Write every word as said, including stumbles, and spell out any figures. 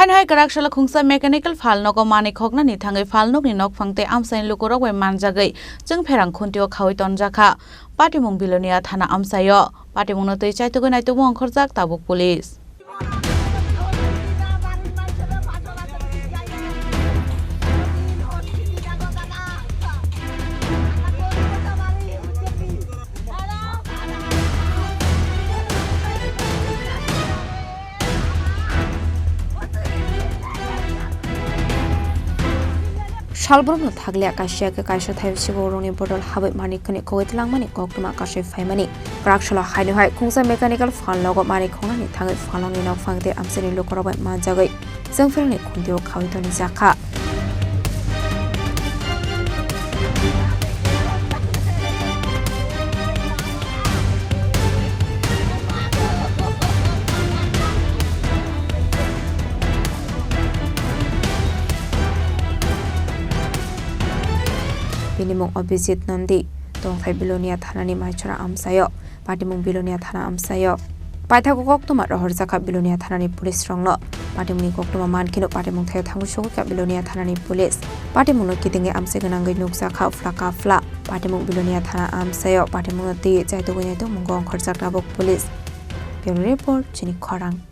Haino hai kwrak salo khungsa mechanical phalnogo manwi khoknani thangwi phalnokni nokphang tei amchaini lukurok bai manjagwi chwngpherang khuntio khaui tonjakha. Patimung Bilonia thana amchaio. Patimungno twi chaitugwi naitugma ongkhorjak tabuk police. Salbrumno thakliya kaisa khe kaisa thaibo sibo rokni bodol habwi manikni kogwi twlangmani koktwma kasui phaimani. Kwrak salo haino hai khungsa mechanical phalnogo manwi khoknani thangwi phalnokni nokphang tei amchaini lukurok bai manjagwi chwngpherangni khuntio khaui tonijak kha. Bini mung Abhijit Nandi, tongthai Bilonia thanani Maichora amchaio. Patimung Bilonia thana amchaio. Paithago koktwma rohorjakha Bilonia thanani police rokno. Patimungni koktwma mankheno patimung thaio thangwi sogwikha Bilonia thanani police. Patimungno kitingwi amchai gwnangwi nukjakha phla ka phla. Patimung Bilonia thana amchaio. Patimungno twi chaitugwi naitugmungo ongkhorjak tabuk police. Bureau Report, Chini Khorang.